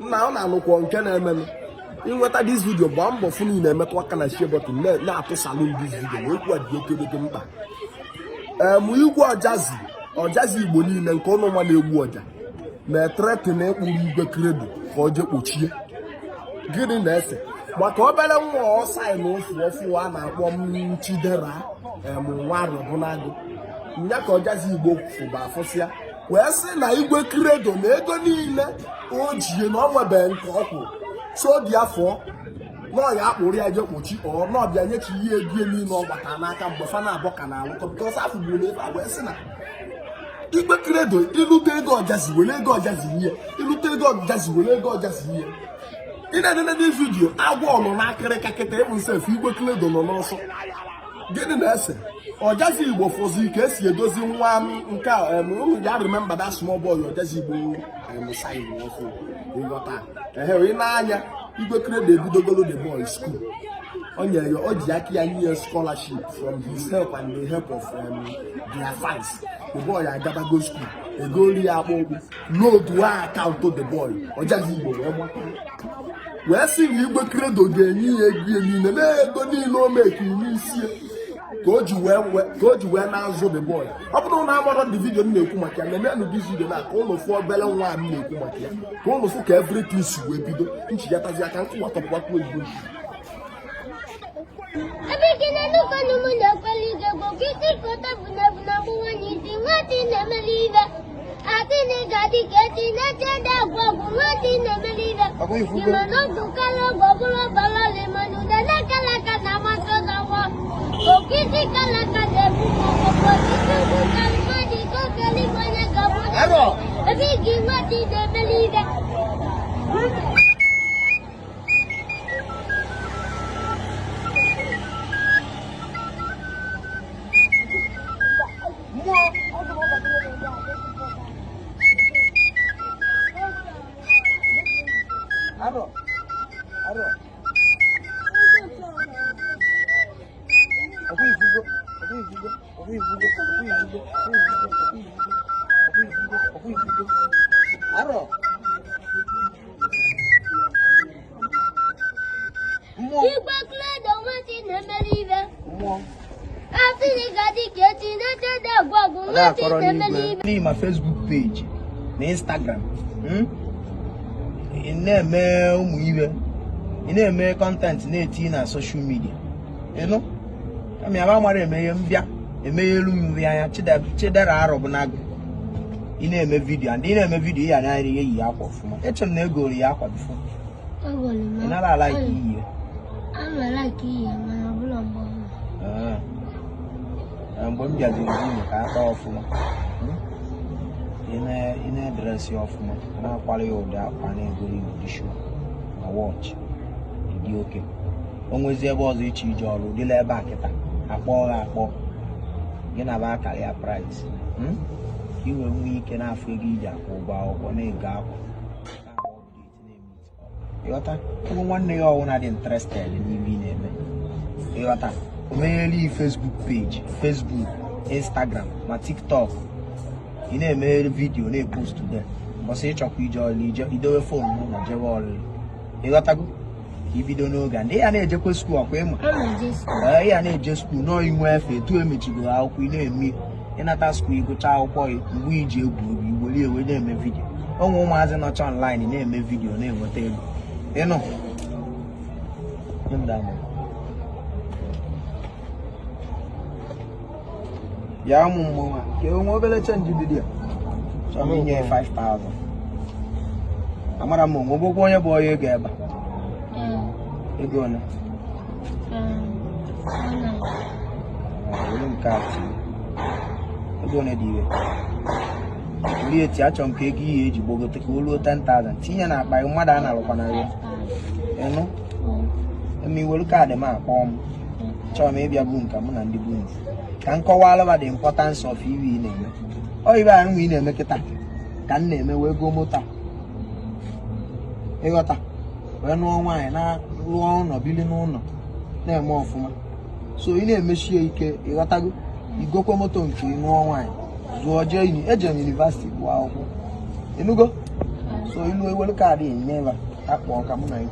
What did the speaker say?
Nna, ọ na-anụkwọ nke na-emenụ. Ịnweta this video, gbaa mbọ fụ na ị na-emetụ aka na share button, na-atụsalụ m this video na okwu a dị oke oke mkpa. Em, Igwe Ọjazi, Ọjazi Igbo niile nke ụnụ nwa na-egbu ọja na-ethreaten ịkpụrụ Igwe Credo ka ọ jee kpochie. Gịnị na-ese maka obere nwa ọsaị na ofu ofu a na-akpọ m Chidera, em, nwa Arọbụnagụ nya ka Ọjazi Igbo fụba afụsịa wee sị na Igwe Credo na ego niile o jie na ọ nwebeghị nke ọ kwụrụ, so dị afọ na ọ ya akpụrụ ya jee kpochi, ọ na ọbịa nyechi ihe ego ya niile ọ gbatara n'aka mgbe fa na-abọ ka na-alụkọ, because afọ gburu na ife a wee sị na Igwe Credo ịlụta ego Ọjazi, were ego Ọjazi nye, ịlụta ego Ọjazi, were ego Ọjazi nye. Ị na-enene this video, agwọ nọ n'akịrịka kịta ịbụ nsef. Igwe Credo nọ n'ọsọ. Gịnị na-ese? Ọjazi Igbo fụzi ka esi edozi nwa m nke a. Unu ya remember that small boy Ọjazi Igbo sign ọfụ, ịghọta? Ehe, ị na-anya Igwe Credo ebidogolo the boy school. O nyere ya, o ji aka ya nye ya scholarship from his help and the help of their fans. The boy agabago school, egoli ya akpụ ụkwụ, load account the boy. Ọjazi Igbo wee gbata wee sị na Igwe Credo ga-enye ya ego ya niile, na ego niile o mekiri n'isi ya ka o ji wee na-azụ the boy. Ọ bụrụ na amarọ the video m na-ekwu maka ya, nenenụ this video na ka ụnụ fụ obere nwa m na-ekwu maka ya, ka ụnụ fụ ka everything si wee bido. Nchigatazi aka nkụwatọpụkwakwu oyibo. Ebe gị na nnukwu ọnụ m na-ekweli gị egwu ka isi kọta bụ na bụ na mgbuwa n'isi nwata ị na-emeli ibe atị na ị ga-adị ka echi na-eche ndị agwụ agwụ nwata ị na-emeli ibe ịma na ọgwụ kala ọgwụ ọbụla ọbara ọla mana ụda na-akala aka na amasị ọzọ oke isi kala aka na-ebu ọkpọkọ isi ugwu ka mmadụ ike okele igwe onye ga-abụ ebe gị nwata ị na-emeli ibe. Arọ. Arọ. Ọkwa ifugo, ọkwa ifugo, ọkwa ifugo, ọkwa ifugo, ọkwa ifugo, ọkwa ifugo, ọkwa ifugo, ọkwa ifugo. Arọ. Mmụọ. Igwe Credo nwata ị na-emeli ibe. Mmụọ. Asị na ị ga-adị ka echi na-eche ndị agwụ agwụ nwata ị na-emeli ibe. N'ihi ma Facebook page na Instagram, Ị na-eme ụmụ iwe, ị na-eme content na-eti na social media, ịnụ kama ya mara eme ihe mbịa emeghelu m nri anya. Chidera Arọbụnagụ, ị na-eme video and ị na-eme video, ị ya na eyi akwa ọfụma. Eche m na egoro ya akwa before ị nara ala ike iyi ya. Ee, mgbe m bịaziri ụlọ ka akpa ọfụma, ị na-edress ya ọfụma, na-akwara ya ụdị akwa, na-egoro ya ụdị shoe na watch dị oke. O nwezi ebe ọzọ iche ije ọrụ dịla ebe a kịta akpọọ ha akpọ gị na ba akara ya price, ka ị wee nwee ike na-afụ ego iji akwụ ụgwọ akwụkwọ, na-ego akwa. Ịghọta? Ụmụ nwanne ya ọwụna dị interested n'ihe ị na-eme, ịghọta? O megheli Facebook page, Facebook, Instagram ma TikTok, ị na-emeghere video, na-epost there. Mbọsị ịchọkwa ije ọlụ, ije idowe phone n'ụlọ jebe ọlụ, ịghọtago? Ka ibido n'oge a ndị ya na-ejekwe school ọkwa ịma. Ee, ya na-eje school nọọ inwe efe etu emechigoro akwụkwọ, ị na-eme ịnata school, ịgụcha akwụkwọ gị, mgbe iji egwu egwu iwere ewe na-eme video. Onwe ụmụazị nọcha online na-eme video na-enweta ego, ịnụ? Nye m that money. Bịa ụmụ mmọnwụ a ka onwe obere change dị ya. Chọrọ m inye ya 5000. Amara m onwe ogwogwo onye bụ onye ego ebe a. Ego ole? Were nke a tinye. Ego ole dị iwe? Were eti. Achọrọ m ka ego ihe eji gbogote ka o ruo 10,000. Tinye na akpa gị, mmadụ a na-alụkwana ya. Ịnụ? Eme iwelu card m akpọ m. Chọrọ m ịbịa bụ nka mụ na ndị bụ nfu ka m kọwalụ ba the importance of iwe ị na-eme. Ọ ibe a nwe ị na-eme kịta ka m na-eme wee goo moto a, ịghọta? Wee nụọ nwaanyị na rụọ ụlọ, bili n'ụlọ, na-eme ọfụma. So ị na-emesie ike, ịghọtago? Igokwe moto nke ị, nụọ nwaanyị, zụọ, jee uni. Eje m university gụọ akwụkwọ, ịnụgo? So ilu ewelu card enye ya akpọ ka mụ na ya.